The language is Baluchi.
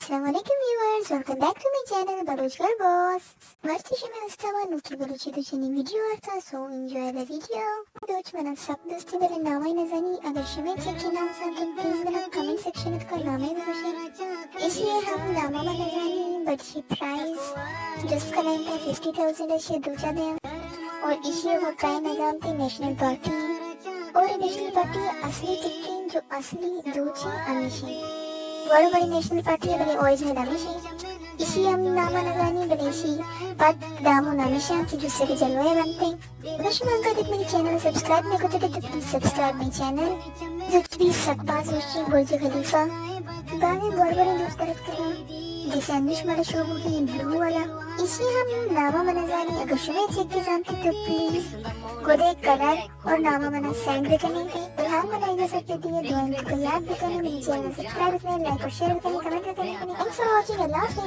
السلام علیکم viewers, welcome back to my channel Baloch girl boss. مرچی شمئے استا ما نوکی بلوچی دوچینی ویڈیو آرتا، so enjoy the video. دوچ منا سک دوستی بلے نامائی نزانی، اگر شمئے چکی نام زانتن پلیز منا کمنٹ سیکشن اتکا نامائی بگوشے. ایشی ہم ناما من نزانی، بٹ ایشی پرائز جست کنائنتا ففٹی تھاؤزنڈ، ایشی دوچا دیں. اور ایشی وہ کائے نظام تی نیشنل پارٹی، اور نیشنل پارٹی اصلی چکین جو اصلی دوچی ہمیشی. بڑو بڑی نیشنل پارٹی ہے بلے اوریجنل ہمیشی. ایشی ہم ناما نزانی بلے ایشی پت دامو نامیشان کی جو سر جلوے بنتے. اگر شما انگا تک منی چینل سبسکرائب نہ کتگ تو پلیز سبسکرائب مائی چینل. جو چیز سک باز وشی برج خلیفہ. باقی بڑ بڑ دوست رکھتے ہیں. جیسے انش مارا شو بوگی بلو والا. ایشی ہم ناما من نزانی، اگر شما چکی زانتے تو پلیز گودے کلر اور ناما منا سینڈ بکنے. فی الحال منا اجازت دیے، دعائیں کو یاد بکنے، منی چینل سبسکرائب بکنے، لائک اور شیئر بکنے، کمنٹ بکنے. Thanks for watching, اللہ حافظ.